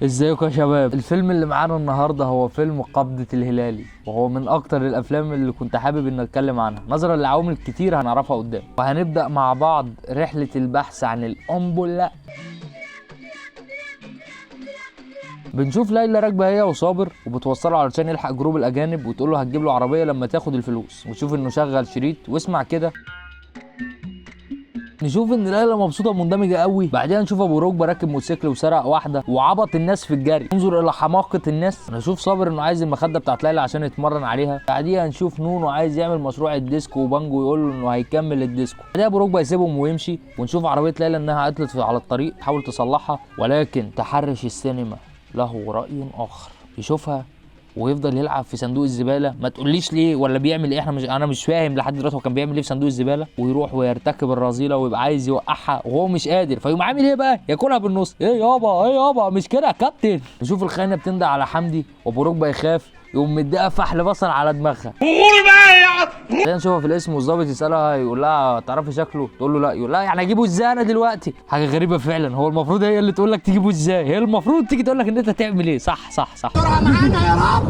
ازيكم يا شباب؟ الفيلم اللي معانا النهارده هو فيلم قبضة الهلالي، وهو من اكتر الافلام اللي كنت حابب ان اتكلم عنها نظرا لعوامل كتير هنعرفها قدام. وهنبدأ مع بعض رحلة البحث عن القنبلة. بنشوف ليلى راكبه هي وصابر وبتوصله علشان يلحق group الاجانب، وتقول له هتجيب له عربية لما تاخد الفلوس. وتشوف انه شغل شريط واسمع كده. نشوف ان ليلى مبسوطة ومندمجه قوي. بعدين نشوف ابو ركبه راكب موتوسيكل وسرق واحدة وعبط الناس في الجري. انظر الى حماقه الناس. نشوف صابر انه عايز المخدة بتاعت ليلى عشان يتمرن عليها. بعديها نشوف نونو عايز يعمل مشروع الديسكو، وبانجو يقول له انه هيكمل الديسكو. بعديها ابو ركبه يسيبهم ويمشي، ونشوف عربية ليلى انها عطلت على الطريق، تحاول تصلحها، ولكن تحرش السينما له راي اخر. يشوفها ويفضل يلعب في صندوق الزبالة، ما تقوليش ليه ولا بيعمل ايه، انا مش فاهم لحد دلوقتي هو كان بيعمل ايه في صندوق الزبالة. ويروح ويرتكب الرذيلة ويبقى عايز يوقعها وهو مش قادر، فيقوم عامل ايه بقى؟ ياكلها بالنص. ايه يابا ايه يابا مش كده يا كابتن. نشوف الخاينه بتندع على حمدي، وابو ركبه يخاف يقوم مديها فحل بصل على دماغها. بعدين نشوفها في الاسم والظابط يسالها يقول لها تعرفي شكله؟ تقول له لا. يقول لها يعني اجيبه ازاي انا دلوقتي؟ حاجة غريبة فعلا، هو المفروض هي اللي تقول لك تجيبه ازاي، هي المفروض تيجي تقول لك ان انت تعمل ايه. صح صح صح. معانا يا رب.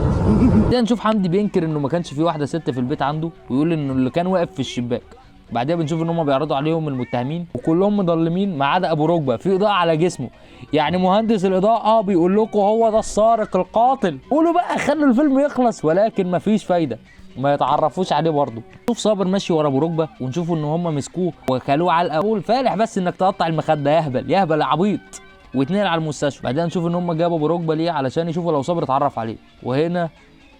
بعدين نشوف حمدي بينكر انه ما كانش في واحدة ست في البيت عنده، ويقول انه اللي كان واقف في الشباك. بعدها بنشوف ان هم بيعرضوا عليهم المتهمين وكلهم مضلمين ما عدا ابو ركبه في اضاءه على جسمه، يعني مهندس الاضاءة بيقول لكم هو ده السارق القاتل. قولوا بقى خلوا الفيلم يخلص، ولكن مفيش فايده، ما يتعرفوش عليه برضه. نشوف صابر ماشي ورا ابو ركبه، ونشوفوا ان هم مسكوه وكلوه علقه. قول فالح بس انك تقطع المخدة، يهبل يهبل يا عبيط، واتنقل على المستشفى. بعدين نشوف ان هم جابوا ابو ركبه ليه علشان يشوفوا لو صابر اتعرف عليه. وهنا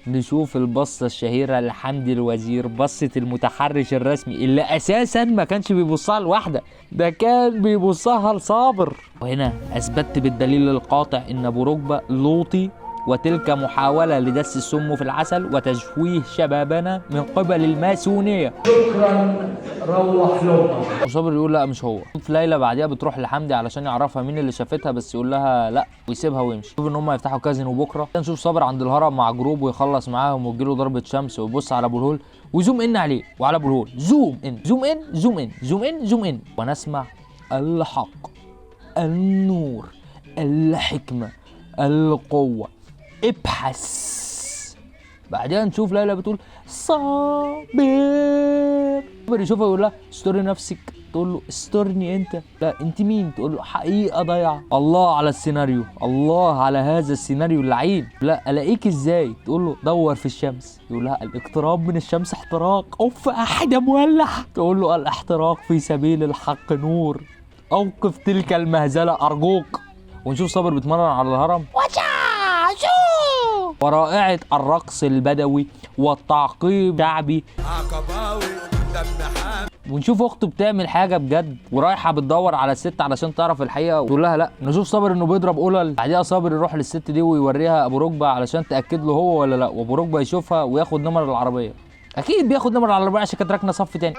نشوف البصة الشهيرة لحمدي الوزير، بصة المتحرش الرسمي اللي أساسا ما كانش بيبصها لوحدة، ده كان بيبصها لصابر. وهنا أثبتت بالدليل القاطع إن أبو ركبة لوطي، وتلك محاولة لدس السم في العسل وتشويه شبابنا من قبل الماسونية. شكرا روح لهم. وصابر يقول لا مش هو. في ليلى بعديها بتروح لحمدي علشان يعرفها مين اللي شافتها، بس يقول لها لا ويسيبها ويمشي. شوف ان هم يفتحوا كازينو بكره. نشوف صابر عند الهرم مع group ويخلص معاهم وتجيله ضربة شمس، ويبص على ابو الهول و zoom in عليه وعلى ابو الهول، zoom in zoom in zoom in zoom in zoom in، ونسمع الحق النور الحكمة القوة ابحث. بعدين نشوف ليلى بتقول صابر، صابر يشوفها يقول لها استري نفسك، تقول له استرني انت، لا انت مين؟ تقول له حقيقة ضايعة. الله على السيناريو، الله على هذا السيناريو اللعين. لا الاقيك ازاي؟ تقول له دور في الشمس، يقول لها الاقتراب من الشمس احتراق، اوف احد مولع، تقول له الاحتراق في سبيل الحق نور، اوقف تلك المهزلة ارجوك. ونشوف صابر بيتمرن على الهرم ورائعة الرقص البدوي والتعقيب شعبي. ونشوف اخته بتعمل حاجة بجد ورايحه بتدور على الست علشان تعرف الحقيقة وتقول لها لا. نشوف صابر انه بيضرب قلل. بعديها صابر يروح للست دي ويوريها ابو ركبه علشان تاكد له هو ولا لا، وابو ركبه يشوفها وياخد نمر العربية. اكيد بياخد نمر العربية عشان كانت راكنه صف تاني.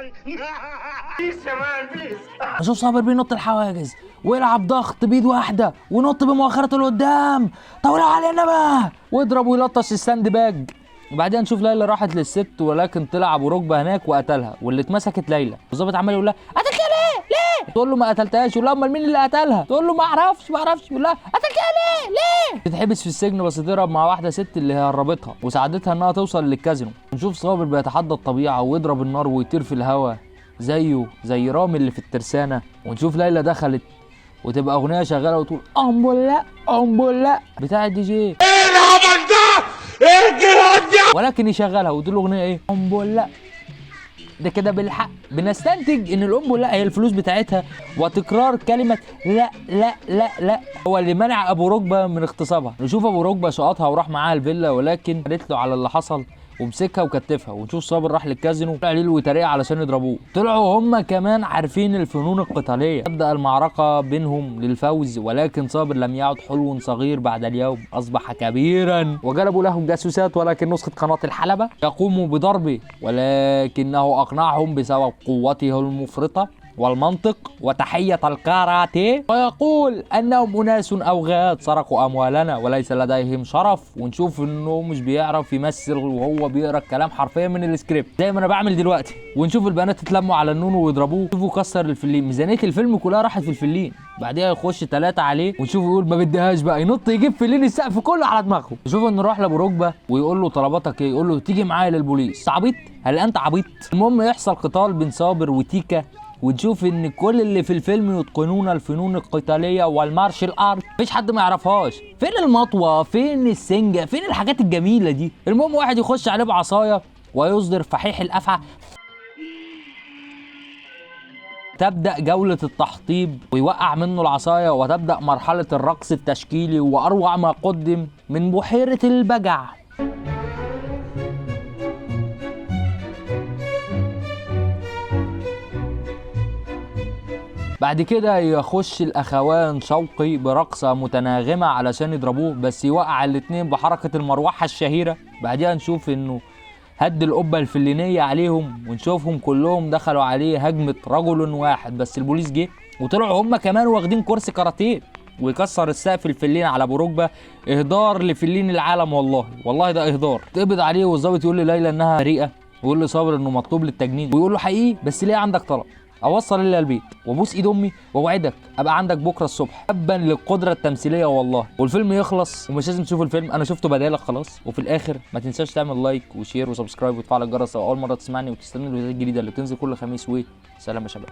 نشوف صابر بينط الحواجز ويلعب ضغط بيد واحدة ونط بمؤخرته لقدام، طولوا علينا بقى، ويضرب ويلطش ال sand bag. وبعدين نشوف ليلى راحت للست، ولكن طلع ابو ركبه هناك وقتلها، واللي اتمسكت ليلى. والظابط عمال يقول لها قتلتها ليه؟ ليه؟ تقول له ما قتلتهاش. يقول لها امال مين اللي قتلها؟ تقول له ما اعرفش ما اعرفش. يقول لها قتلتها ليه؟ ليه؟ تتحبس في السجن، بس تهرب مع واحدة ست اللي هربتها وساعدتها انها توصل للكازينو. نشوف صابر بيتحدى الطبيعة ويضرب النار ويطير في الهواء زيه زي رامي اللي في الترسانه. ونشوف ليلى دخلت وتبقى اغنية شغالة وتقول امبولا امبولا بتاع الدي جي. ايه الهبل ده؟ ايه الجهاد ده؟ ولكن يشغلها وتقول له اغنية ايه؟ امبولا. ده كده بالحق بنستنتج ان الامبولا هي الفلوس بتاعتها، وتكرار كلمة لا لا لا لا هو اللي منع ابو ركبه من اغتصابها. نشوف ابو ركبه شقطها وراح معاها الفيلا، ولكن قالت له على اللي حصل ومسكها وكتفها. ونشوف صابر راح للكازينو طلع ليل وطريقه علشان يضربوه. طلعوا هم كمان عارفين الفنون القتالية. تبدا المعركة بينهم للفوز، ولكن صابر لم يعد حلو صغير بعد اليوم، اصبح كبيرا. وجلبوا له جاسوسات، ولكن نسخه قناة الحلبة يقوموا بضربه، ولكنه اقنعهم بسبب قوته المفرطة والمنطق وتحية الكاراتيه، ويقول أنهم أناس أوغاد سرقوا أموالنا وليس لديهم شرف. ونشوف إنه مش بيعرف يمثل وهو بيقرأ الكلام حرفيا من السكريبت زي ما أنا بعمل دلوقتي. ونشوف البنات اتلموا على النونو ويضربوه. شوفوا كسر الفلين، ميزانية الفيلم كلها راحت في الفلين. بعديها يخش 3 عليه ونشوفه يقول ما بديهاش بقى، ينط يجيب فلين السقف كله على دماغه. نشوف انه راح لابو ركبه ويقول له طلباتك ايه، يقول له تيجي معايا للبوليس. عبيط؟ هل انت عبيط؟ المهم يحصل قتال بين صابر وتيكا، ونشوف ان كل اللي في الفيلم يتقنون الفنون القتالية وال martial art، مفيش حد ما يعرفهاش. فين المطوه؟ فين السنجه؟ فين الحاجات الجميلة دي؟ المهم واحد يخش عليه بعصاية ويصدر فحيح الافعى. تبدأ جولة التحطيب ويوقع منه العصاية، وتبدأ مرحلة الرقص التشكيلي وأروع ما قدم من بحيرة البجع. بعد كده يخش الأخوان شوقي برقصة متناغمة علشان يضربوه، بس يوقع الاتنين بحركة المروحة الشهيرة. بعدها نشوف انه هد القبة الفلينية عليهم، ونشوفهم كلهم دخلوا عليه هجمة رجل واحد، بس البوليس جه وطلعوا هم كمان واخدين كرسي كاراتيه، ويكسر السقف الفلين على ابو ركبه. اهدار لفلين العالم، والله والله ده اهدار. تقبض عليه والظابط يقول لليلى انها بريئة، ويقول لصابر انه مطلوب للتجنيد، ويقول له حقيقي بس ليه عندك طلب، اوصل ليلى البيت وابوس ايد امي واوعدك ابقى عندك بكره الصبح. تبا للقدرة التمثيلية والله. والفيلم يخلص ومش لازم تشوف الفيلم، انا شفته بدالك خلاص. وفي الاخر ما تنساش تعمل like و share و subscribe وتفعل الجرس لو اول مرة تسمعني، وتستنى الفيديوهات الجديدة اللي بتنزل كل خميس. وسلام يا شباب.